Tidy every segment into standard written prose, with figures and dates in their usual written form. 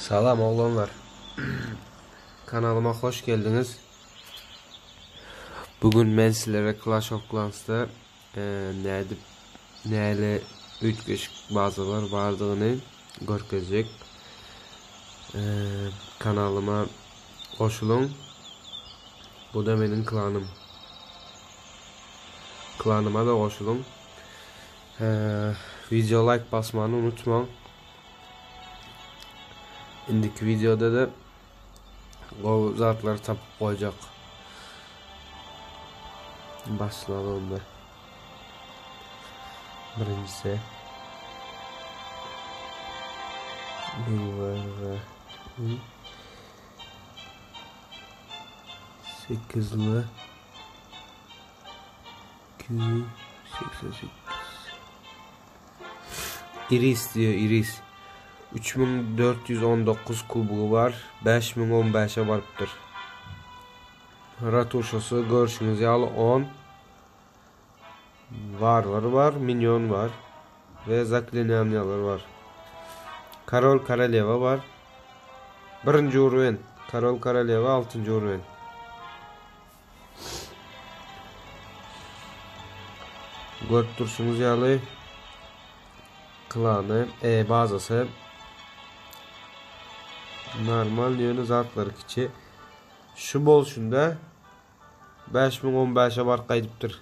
Salam oglanlar. Kanalyma hoş geldiňiz. Bugün men sizlere Clash of Clans'da e, nädip näle üýtgeşik bazalar bardygyny görkezjek. E, kanalyma goşulyň. Bu da meniň klanym. Klanyma da goşulyň. E, video like basmany unutmaň. Indiki videoda da gowy zatlary tapyp goýjak. Başlaly onda. Birinjisi. Sekizli. Q 88. Iris diýýär, Iris. 3419 kubogy bar. 5015-e barypdyr. Ratuşasy görşüňiz ýaly 10. Warwar bar, minyon bar we zaklinaniýalar bar. Karol koroleva bar. Birinji urwen. Karol koroleva altynjy urwen. Görüp durşuňyz ýaly klany, e, bazasy normal ýöne zatlary kiçi. Şu bolşunda 5015-e baryp gaýdypdyr.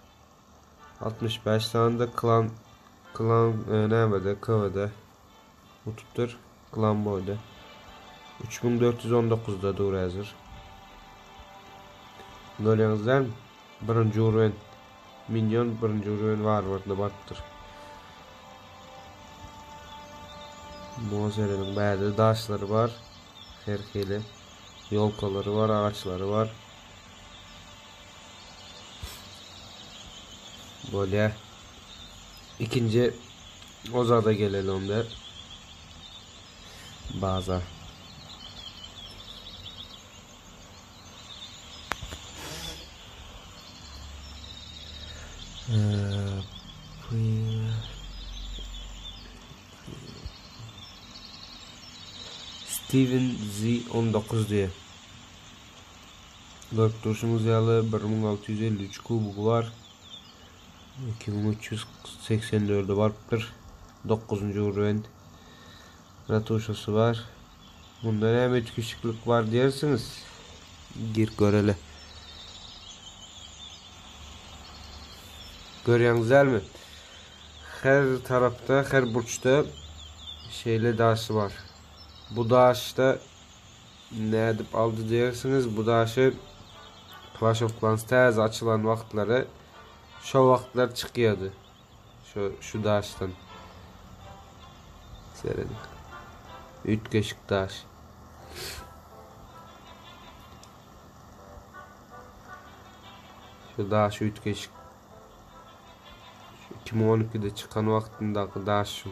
65 sany da klan klan e, nämede KV'de utupdyr. Klan boýda. 3419-da dur häzir. Görýäňiz dälmi? Birinji urwen minyon birinji urwen warwardna barypdyr. Muňa serediň bärde daşlary bar. Her hili ýolkalary bar, agaçlary bar. Bolýa. Ikinji ozada geleli onda. Baza. Steven Z19 diýe. Görüp durşuňyz ýaly 1653 kubogy bar. 2384-e barypdyr. 9-njy urwen ratuşasy bar. Bunda näme üýtgeşiklik bar diýersiňiz? Gir göreli. Görýäňiz dälmi? Her tarapda, her burçda şeýle daşy bar. Bu daşda nädip aldy diýersiňiz? Bu daşy Clash of Clans täze açylan wagtlary şo wagtlar çykýardy. Şu şu daşdan. Serediň. Üýtgeşik daş. Şu daş üýtgeşik. Şu 2012-de çykan wagtyndaky daş şu.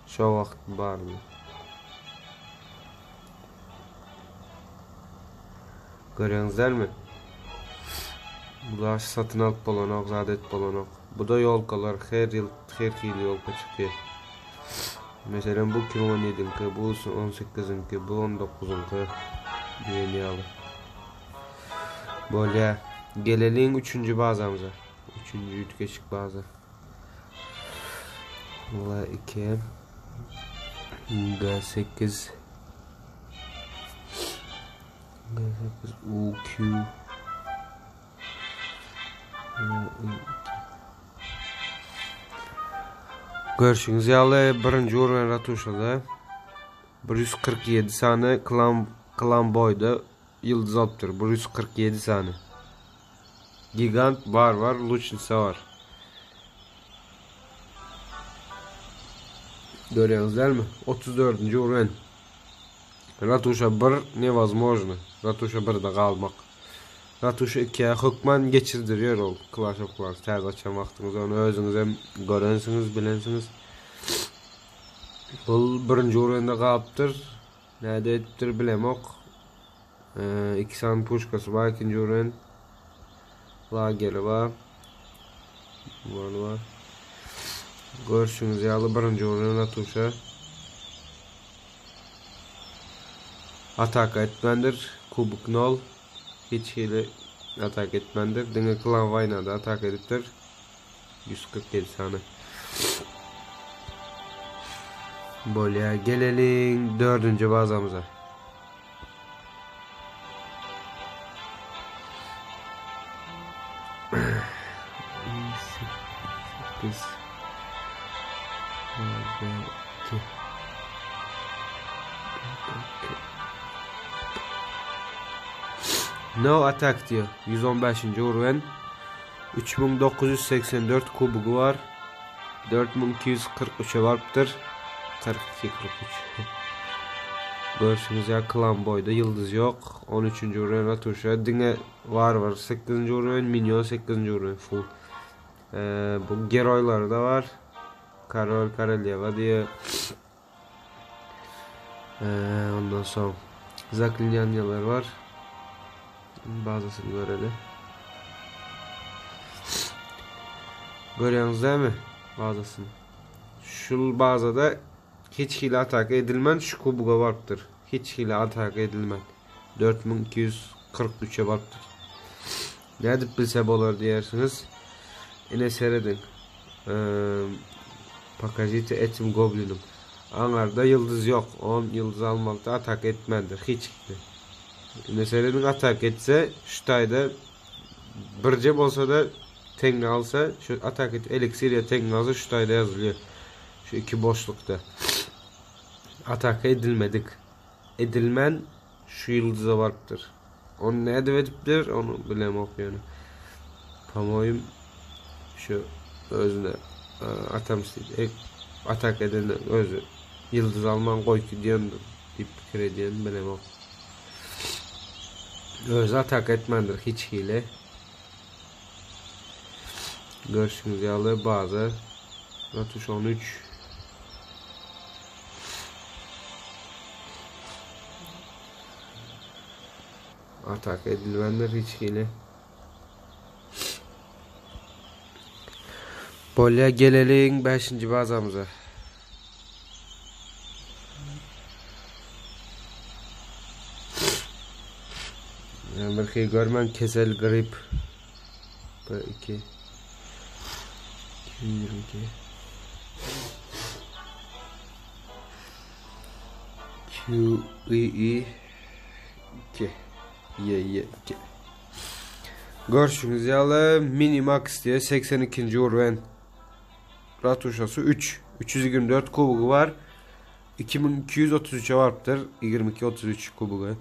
Şo wagt bardy. Görýäňiz dälmi? Bu daşy satyn alyp bolanok, zat edip bolanok. Bu da ýolkalar her ýyl her hili ýolka çykýar. Meselem bu 2017-nki, bu 18-nki, bu 19-nky diýen ýaly. Bolýar. Geleliň üçünji bazamyza. Üçünji üýtgeşik baza. L2 G8 G8 U Q Görşüňiz ýaly birinji urgan ratuşada 147 sany klan klan boýda ýyldyz alypdyr. 147 sany. Gigant barbar luçnisa bar. Görýäňiz dälmi? 34-nji urwen. Ratuşa 1 nevozможно. Ratuşa 1-de galmak. Ratuşa 2-ä hökman geçirdirýär ol Clash of Clans täze açan wagtyňyz ony özüňiz hem görensiňiz, bilensiňiz. Ol birinji urwende galypdyr. Näde edipdir bilemok. Iki sany puşkasy bar ikinji uren. Lageri bar. Var var. Görşüňiz ýaly birinji uren ratuşa. Ataka etmändir. Kubok nol. Hiç hili ataka etmändir. Diňe Klan Waýnada ataka edipdir. 147 sany. Bolýar. Geleliň dördünji bazamyza. Sekiz, iki, No attack diýýär. 115-nji urwen. 3984 kubogy bar. 4243-e barypdyr. 42 43. Görşüňiz ýaly klan boýda ýyldyz ýok. 13-nji urwen ratuşa diňe warwar 8-nji urwen, minýon 8-nji urwen full. Ee, bu geroýlary da bar. Karol, koroleva diýe. Ee, ondan soň zaklinýanýalar bar. Bazasyny göreli. Görýäňiz dämi bazasyny? Şul bazada hiç hili ataka edilmän şu kubuga barypdyr. Hiç hili ataka edilmän. 4243-e barypdyr. Nädip bilse bolar diýersiňiz. Ine serediň. Pokažite etim goblinim. Aňarda ýyldyz ýok. On ýyldyz almalyda ataka etmändir. Hiç hili. Ine serediň ataka etse şu taýda birje bolsa-da teňňe alsa şu ataka et eliksir ýa teňňe alsa şu taýda ýazylýar. Şu iki boşlukda. Ataka edilmedik. Edilmän şu ýyldyza barypdyr. Ony nädip edipdir, ony bilemok ýöne. Pomoýum şu özüne e, atamsy e, atak edende özi ýyldyz alman goýup gidýändir diýip pikir edýän bilemok. Özi atak etmändir hiç hili. Görşüňiz ýaly baza Ratuş 13 Atak edilmändir hiç hili. Bolýa geleliň 5-nji bazamyza. Bir görmän kesel grip. B2 222 Q I I 2 Y Y 2 Görşüňiz ýaly Minimax diýe 82-nji urwen ratuşasy 3 324 kubogy bar. 2233-e barypdyr. 2233 kubogy.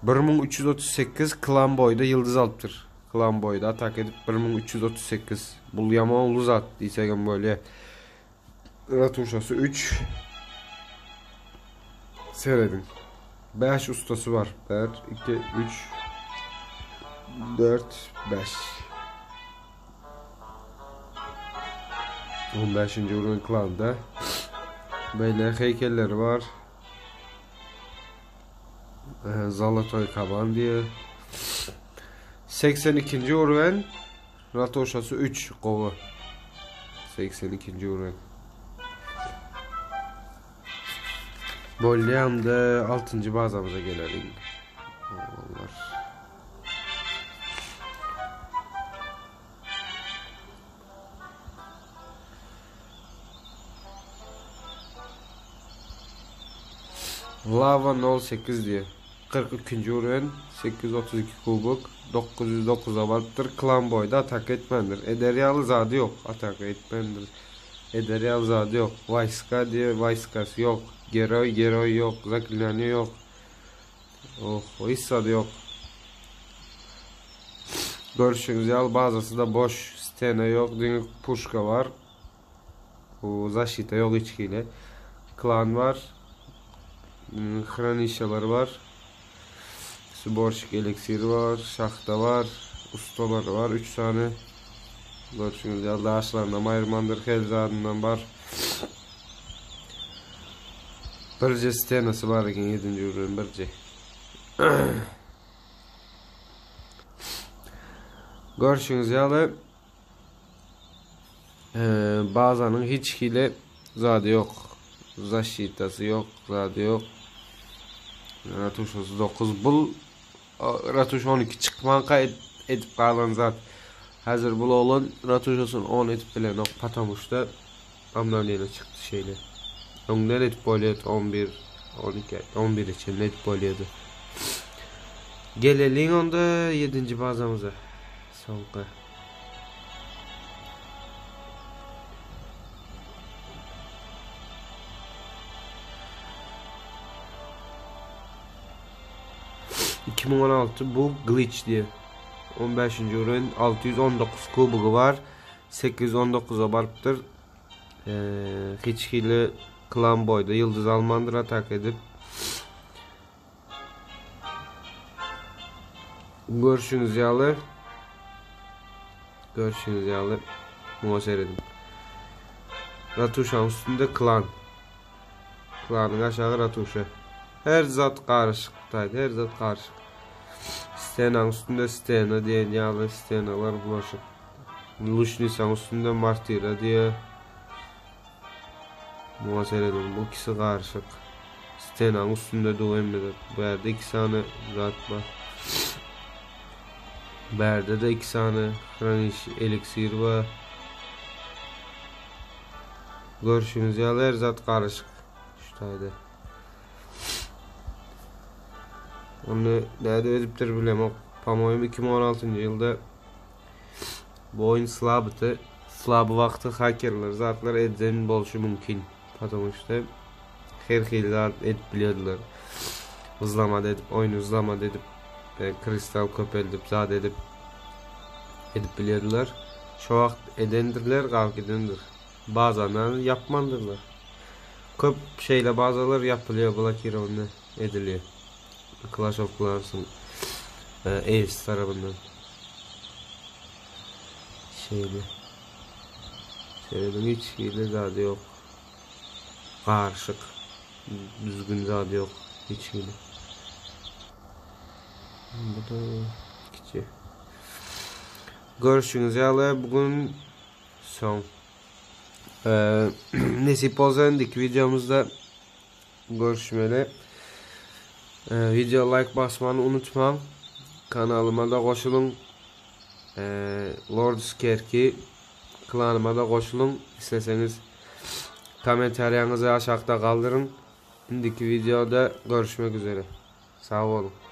1338 klan boýda ýyldyz alypdyr. Klan boýda atak edip 1338. Bul ýaman uly zat diýsegem bolýar. Ratuşasy 3. Serediň. 5 ustasy bar. 1, 2, 3, 4, 5. 15. urun klanda. Beýle heýkelleri bar. Ee, Zalatoy kaban diýe. 82. urun Ratoşasy 3 gowy. 82. urun. Bolýamda 6. bazamyza geleliň. Olar. Lava 08 diýe. 42-nji urun, 832 kubok, 909-a barypdyr. Klan boýda ataka etmändir. Eder ýaly zady ýok, ataka etmändir. Eder ýaly zady ýok. Waýska diýe, waýskasy ýok. Geroý, geroý ýok. Zaklinaniýa ýok. Oh, hiç zady ýok. Görşüňiz ýaly bazasy-da boş, stena ýok, diňe puşka bar. Bu zaşita ýok hiç hili. Klan bar. Hranişalar bar. Sborşik eliksiri bar, şahta bar, ustalar bar 3 sany. Görşüňiz ýaly daşlaryndan aýyrmandyr, her zadyndan bar. Birje stenasy bar eken 7-nji urun birje. Görşüňiz ýaly bazanyň hiç hili zady ýok. Zaşitasy ýok, zady ýok. Ratuşasy 9 bul Ratuş 12 çykmanka edip galan zat. Häzir bul oglan ratuşasyny 10 edip bilenok, patamuşda obnowleniýe çykdy şeýle. Öňden edip bolýardy 11, 12, 11 çenli edip bolýardy. Geleliň onda 7-nji bazamyza. Soňky. 2016 bu glitch diýe. 15-nji uren 619 kubogy bar. 819-a barypdyr. Ee, hiç hili klan boýda ýyldyz almandyr atak edip. Görşüňiz ýaly Görşüňiz ýaly muňa serediň. Ratuşanyň üstünde klan. Klanyň aşagy ratuşa. Her zat garyşyk taýda, her zat garyşyk. Stenanyň üstünde stena diýen ýaly stenalar bulaşyk. Luşnisaň üstünde martira diýe. Muňa serediň, bu ikisi garyşyk. Stenanyň üstünde dur hemme zat. Bu ýerde iki sany zat bar. Bärde-de iki sany hraniş eliksir bar. Görşüňiz ýaly her zat garyşyk şu taýda. Ony nädip edipdir bilemok. По-моему 2016-njy ýylda Bu oyun slabydy. Slaby wagty hakerler zatlar eden bolşy mümkin. Потому что her hili zat edip bilýärdiler. Wzlamat edip, oýny wzlamat edip, e, kristal köpeldip, zat edip edip bilýärdiler. Şo wagt edendirler, galyp gidendir. Bazany ýapmandyrlar. Köp şeýle bazalar ýapylýar, blokirowany edilýär. Clash of Clans'yň eýesi tarapyndan. Şeýle. Serediň hiç hili zady ýok. Garyşyk. Düzgün zady ýok hiç hili. Bu da kiçi. Görüşüňiz ýaly bugün soň. Nesip bolsa indiki wideomyzda Görüşmeli. Video like basmany unutmaň. Kanalyma da goşulyň. Lords Kerki klanyma da goşulyň. Isleseňiz kommentariýaňyzy aşakda galdyryň. Indiki videoda görüşmek üzere. Sag boluň.